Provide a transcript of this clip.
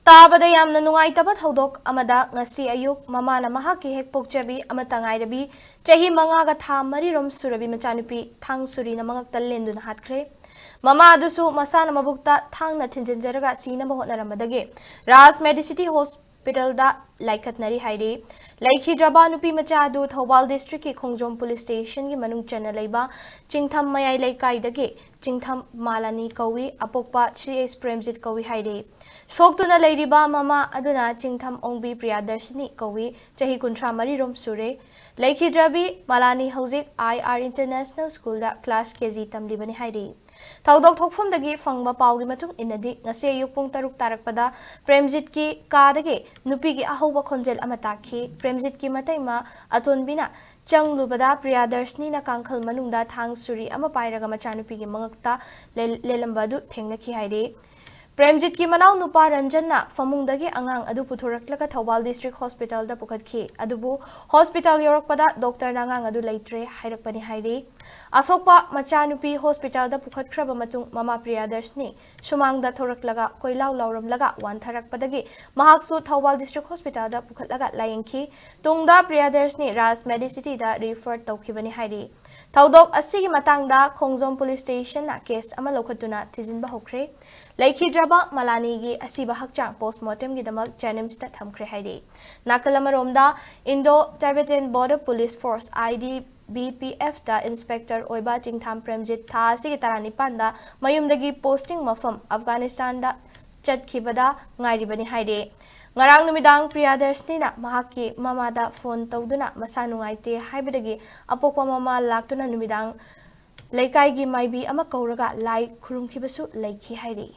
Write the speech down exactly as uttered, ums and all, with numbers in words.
ꯇꯥꯕꯗ ꯌꯥꯝꯅ ꯅꯨꯡꯉꯥꯏꯇꯕ ꯊꯧꯗꯣꯛ ꯑꯃꯗ ꯉꯁꯤ ꯑꯌꯨꯛ ꯃꯃꯥꯅ ꯃꯍꯥꯛꯀꯤ ꯍꯦꯛ ꯄꯣꯛꯆꯕꯤ ꯑꯃꯠꯇ ꯉꯥꯏꯔꯕꯤ ꯆꯍꯤ ꯃꯉꯥꯒ ꯊꯥ ꯃꯔꯤꯔꯣꯝ ꯁꯨꯔꯕꯤ ꯃꯆꯥꯅꯨꯄꯤ ꯊꯥꯡ ꯁꯨꯔꯤꯅ ꯃꯉꯛꯇ ꯂꯦꯟꯗꯨꯅ ꯍꯥꯠꯈ꯭ꯔꯦ꯫ ꯃꯃꯥ ꯑꯗꯨꯁꯨ ꯃꯁꯥꯅ ꯃꯕꯨꯛꯇ ꯊꯥꯡꯅ ꯊꯤꯟꯖꯤꯟꯖꯔꯒ ꯁꯤꯅꯕ ꯍꯣꯠꯅꯔꯝꯕꯗꯒꯤ ꯔꯥꯖ ꯃꯦꯗꯤꯁꯤꯇꯤ ꯍꯣꯁꯄꯤꯇꯥꯜꯗ ꯂꯥꯏꯀꯠꯅꯔꯤ ꯍꯥꯏꯔꯤ꯫ ꯂꯩꯈꯤꯗ꯭ꯔꯕ ꯅꯨꯄꯤ ꯃꯆꯥ ꯑꯗꯨ ꯊꯧꯕꯥꯜ ꯗꯤꯁꯇ꯭ꯔꯤꯛꯀꯤ ꯈꯣꯡꯖꯣꯝ ꯄꯨꯂꯤꯁ ꯁ꯭ꯇꯦꯁꯟꯒꯤ ꯃꯅꯨꯡ ꯆꯟꯅ ꯂꯩꯕ ꯆꯤꯡꯊꯝ ꯃꯌꯥꯏ ꯂꯩꯀꯥꯏꯗꯒꯤ ꯆꯤꯡꯊꯝ ꯃꯥꯂꯥꯅꯤ ꯀꯧꯏ, ꯑꯄꯣꯛꯄ ꯁꯤ ꯑꯦꯁ ꯄ꯭ꯔꯦꯝꯖꯤꯠ ꯀꯧꯏ ꯍꯥꯏꯔꯤ꯫ ꯁꯣꯛꯇꯨꯅ ꯂꯩꯔꯤꯕ ꯃꯃꯥ ꯑꯗꯨꯅ ꯆꯤꯡꯊꯝ ꯑꯣꯡꯕꯤ ꯄ꯭ꯔꯤꯌꯥꯗꯔꯁꯤꯅꯤ ꯀꯧꯏ, ꯆꯍꯤ ꯀꯨꯟꯊ꯭ꯔꯥ ꯃꯔꯤꯔꯣꯝ ꯁꯨꯔꯦ꯫ ꯂꯩꯈꯤꯗ꯭ꯔꯕꯤ ꯃꯥꯂꯥꯅꯤ ꯍꯧꯖꯤꯛ ꯑꯥꯏ ꯑꯥꯔ ꯏꯟꯇꯔꯅꯦꯁꯅꯦꯜ ꯁ꯭ꯀꯨꯜꯗ ꯀ꯭ꯂꯥꯁ ꯀꯦ ꯖꯤ ꯇꯝꯂꯤꯕꯅꯤ ꯍꯥꯏꯔꯤ꯫ ꯊꯧꯗꯣꯛ ꯊꯣꯛꯐꯝꯗꯒꯤ ꯐꯪꯕ ꯄꯥꯎꯒꯤ ꯃꯇꯨꯡ ꯏꯟꯅꯗꯤ, ꯉꯁꯤ ꯑꯌꯨꯛ ꯄꯨꯡ ꯇꯔꯨꯛ ꯇꯥꯔꯛꯄꯗ ꯄ꯭ꯔꯦꯝꯖꯤꯠꯀꯤ ꯀꯥꯗꯒꯤ ꯅꯨꯄꯤꯒꯤ ꯑꯍꯧꯕ ꯈꯣꯟꯖꯦꯜ ꯑꯃ ꯇꯥꯈꯤ꯫ ꯄ꯭ꯔꯦꯝꯖꯤꯠꯀꯤ ꯃꯇꯩꯃ ꯑꯇꯣꯟꯕꯤꯅ ꯆꯪꯂꯨꯕꯗ ꯄ꯭ꯔꯤꯌꯥꯗꯔꯁꯅꯤꯅ ꯀꯥꯡꯈꯜ ꯃꯅꯨꯡꯗ ꯊꯥꯡ ꯁꯨꯔꯤ ꯑꯃ ꯄꯥꯏꯔꯒ ꯃꯆꯥꯅꯨꯄꯤꯒꯤ ꯃꯉꯛꯇ ꯂꯦꯜ-, ꯂꯦꯜꯂꯝꯕ ꯑꯗꯨ ꯊꯦꯡꯅꯈꯤ ꯍꯥꯏꯔꯤ꯫ ꯄ꯭ꯔꯦꯝꯖꯤꯠꯀꯤ ꯃꯅꯥꯎ ꯅꯨꯄꯥ ꯔꯟꯖꯟꯅ ꯐꯃꯨꯡꯗꯒꯤ ꯑꯉꯥꯡ ꯑꯗꯨ ꯄꯨꯊꯣꯔꯛꯂꯒ ꯊꯧꯕꯥꯜ ꯗꯤꯁꯇ꯭ꯔꯤꯛ ꯍꯣꯁꯄꯤꯇꯥꯜꯗ ꯄꯨꯈꯠꯈꯤ꯫ ꯑꯗꯨꯕꯨ ꯍꯣꯁꯄꯤꯇꯥꯜ ꯌꯧꯔꯛꯄꯗ ꯗꯣꯛꯇꯔꯅ ꯑꯉꯥꯡ ꯑꯗꯨ ꯂꯩꯇ꯭ꯔꯦ ꯍꯥꯏꯔꯛꯄꯅꯤ ꯍꯥꯏꯔꯤ꯫ ꯑꯁꯣꯛꯄ ꯃꯆꯥꯅꯨꯄꯤ ꯍꯣꯁꯄꯤꯇꯥꯜꯗ ꯄꯨꯈꯠꯈ꯭ꯔꯕ ꯃꯇꯨꯡ ꯃꯃꯥ ꯄ꯭ꯔꯤꯌꯥꯗꯔꯁꯅꯤ ꯁꯨꯃꯥꯡꯗ ꯊꯣꯔꯛꯂꯒ ꯀꯣꯏꯂꯥꯎ ꯂꯥꯎꯔꯝꯂꯒ ꯋꯥꯟꯊꯔꯛꯄꯗꯒꯤ ꯃꯍꯥꯛꯁꯨ ꯊꯧꯕꯥꯜ ꯗꯤꯁꯇ꯭ꯔꯤꯛ ꯍꯣꯁꯄꯤꯇꯥꯜꯗ ꯄꯨꯈꯠꯂꯒ ꯂꯥꯌꯦꯡꯈꯤ꯫ ꯇꯨꯡꯗ ꯄ꯭ꯔꯤꯌꯥꯗꯔꯁꯅꯤ ꯔꯥꯖ ꯃꯦꯗꯤꯁꯤꯇꯤꯗ ꯔꯤꯐꯔ ꯇꯧꯈꯤꯕꯅꯤ ꯍꯥꯏꯔꯤ꯫ ꯊꯧꯗꯣꯛ ꯑꯁꯤꯒꯤ ꯃꯇꯥꯡꯗ ꯈꯣꯡꯖꯣꯝ ꯄꯨꯂꯤꯁ ꯁ꯭ꯇꯦꯁꯟꯅ ꯀꯦꯁ ꯑꯃ ꯂꯧꯈꯠꯇꯨꯅ ꯊꯤꯖꯤꯟꯕ ꯍꯧꯈ꯭ꯔꯦ꯫ ꯂꯩꯈꯤꯗ꯭ꯔꯕ ꯃꯂꯥꯅꯤꯒꯤ ꯑꯁꯤꯕ ꯍꯛꯆꯥꯡ ꯄꯣꯁꯃꯣꯔꯇꯦꯝꯒꯤꯗꯃꯛ ꯖꯦꯅꯤꯝꯁꯇ ꯊꯝꯈ꯭ꯔꯦ ꯍꯥꯏꯔꯤ꯫ ꯅꯥꯀꯜ ꯑꯃꯔꯣꯝꯗ, ꯏꯟꯗꯣ ꯇꯥꯏꯕꯦꯇꯤꯌꯟ ꯕꯣꯔꯗꯔ ꯄꯨꯂꯤꯁ ꯐꯣꯔꯁ, ꯑꯥꯏ ꯇꯤ ꯕꯤ ꯄꯤ ꯑꯦꯐꯇ ꯏꯟꯁꯄꯦꯛꯇꯔ ꯑꯣꯏꯕ ꯆꯤꯡꯊꯥꯝ ꯄ꯭ꯔꯦꯝꯖꯤꯠ ꯊꯥ ꯑꯁꯤꯒꯤ ꯇꯔꯥꯅꯤꯄꯥꯟꯗ ꯃꯌꯨꯝꯗꯒꯤ ꯄꯣꯁꯇꯤꯡ ꯃꯐꯝ ꯑꯐꯒꯥꯅꯤꯁꯇꯥꯟꯗ ꯆꯠꯈꯤꯕꯗ ꯉꯥꯏꯔꯤꯕꯅꯤ ꯍꯥꯏꯔꯤ꯫ ꯉꯔꯥꯡ ꯅꯨꯃꯤꯗꯥꯡ ꯄ꯭ꯔꯤꯌꯥꯗꯔꯁꯅꯤꯅ ꯃꯍꯥꯛꯀꯤ ꯃꯃꯥꯗ ꯐꯣꯟ ꯇꯧꯗꯨꯅ ꯃꯁꯥ ꯅꯨꯡꯉꯥꯏꯇꯦ ꯍꯥꯏꯕꯗꯒꯤ ꯑꯄꯣꯛꯄ ꯃꯃꯥ ꯂꯥꯛꯇꯨꯅ ꯅꯨꯃꯤꯗꯥꯡ ꯂꯩꯀꯥꯏꯒꯤ ꯃꯥꯏꯕꯤ ꯑꯃ ꯀꯧꯔꯒ ꯂꯥꯏ ꯈꯨꯔꯨꯝꯈꯤꯕꯁꯨ ꯂꯩꯈꯤ ꯍꯥꯏꯔꯤ꯫